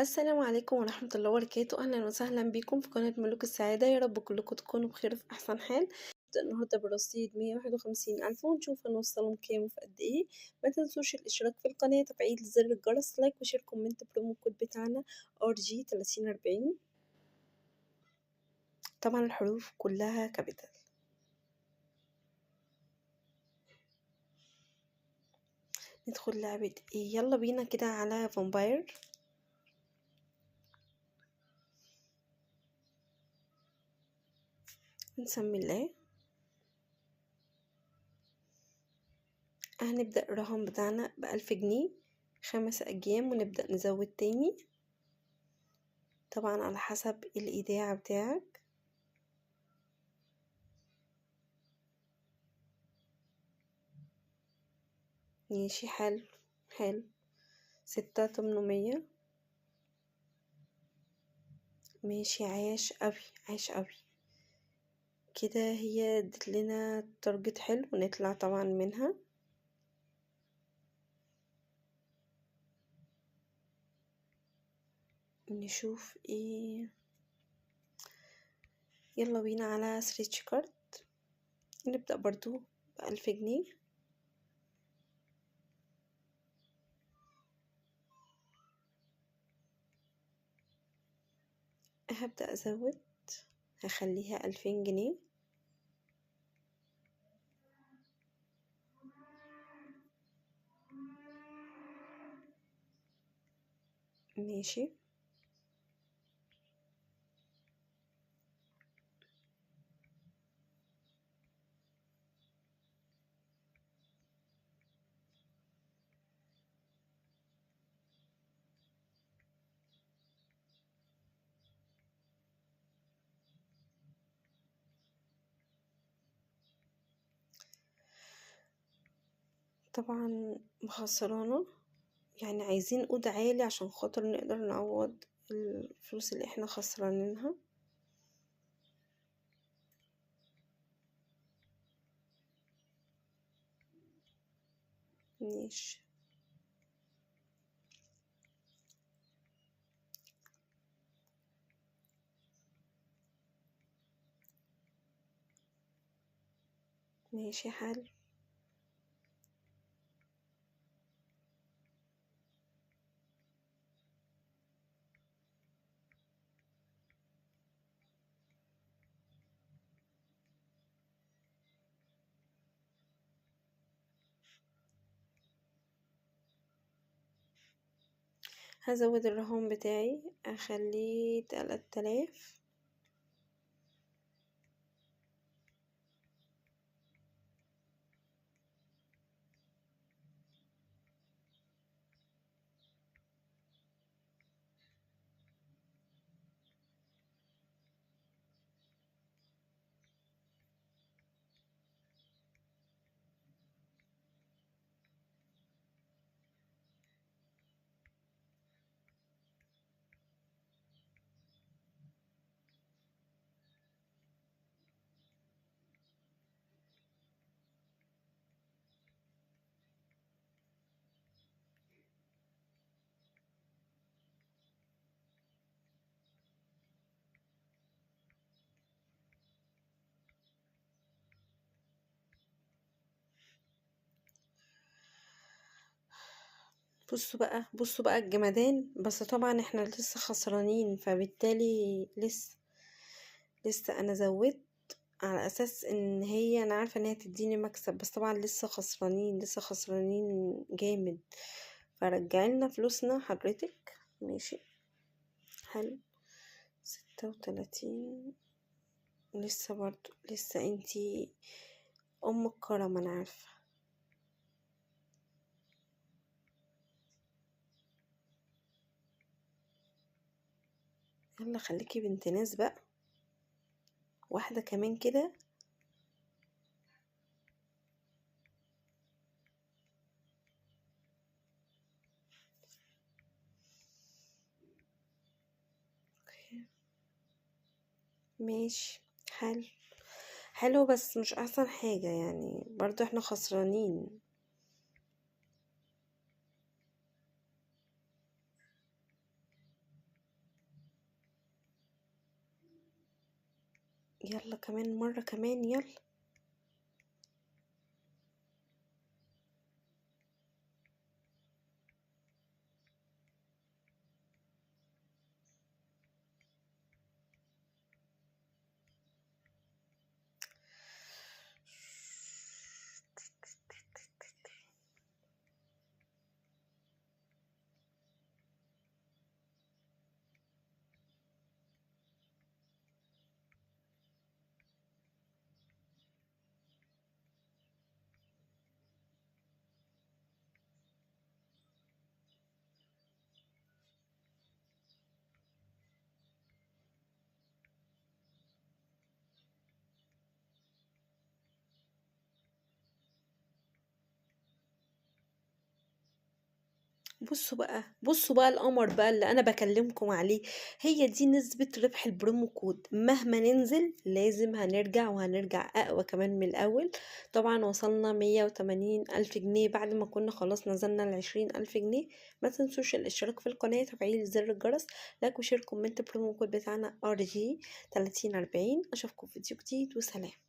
السلام عليكم ورحمة الله وبركاته. أهلا وسهلا بكم في قناة ملوك السعادة. يا رب كلكم تكونوا بخير في أحسن حال. نبدأ النهاردة برصيد 151,000 ونشوف هنوصلهم كام وفي قد إيه. ما تنسوش الاشتراك في القناة، تفعيل زر الجرس، like و share comment promo code بتاعنا RG 3040. طبعا الحروف كلها capital. ندخل لعبة ايه؟ يلا بينا كده على vampire. نسمي الله. هنبدأ الرهان بتاعنا ب1000 جنيه، 5 أجيام، ونبدأ نزود تاني طبعا على حسب الإيداع بتاعك. ماشي، حلو حلو. 6800. ماشي، عاش قوي عاش قوي كده. هي ادت لنا target حلو ونطلع طبعا منها. نشوف ايه. يلا بينا على scratch card. نبدأ برضو ب1000 جنيه. هبدأ أزود، هخليها 2000 جنيه. ماشي، طبعا مخسرانة، يعني عايزين قود عالي عشان خاطر نقدر نعوض الفلوس اللي احنا خسرانينها. ماشي، ماشي حلو. هزود الرهان بتاعي، اخليه 3000. بصوا بقى، بصوا بقى الجمدان. بس طبعا احنا لسه خسرانين، فبالتالي لسه انا زودت على اساس ان هي، انا عارفه ان هي تديني مكسب، بس طبعا لسه خسرانين، لسه خسرانين جامد. فرجعي لنا فلوسنا حضرتك. ماشي حلو. 36. لسه برضو لسه انتي ام الكرم، انا عارفه. يلا خليكي بنت ناس بقى، واحدة كمان كده. ماشي حلو حلو، بس مش احسن حاجة يعني، برضو احنا خسرانين. يلا كمان مرة كمان، يلا. بصوا بقى، بصوا بقى القمر بقى اللي انا بكلمكم عليه. هي دي نسبة ربح ال promo code، مهما ننزل لازم هنرجع، وهنرجع اقوى كمان من الاول. طبعا وصلنا 180,000 جنيه بعد ما كنا خلاص نزلنا ل20,000 جنيه. ما تنسوش الاشتراك في القناة، تفعيل زر الجرس، like و share comment. ال promo code بتاعنا RG 3040. اشوفكم في فيديو جديد وسلام.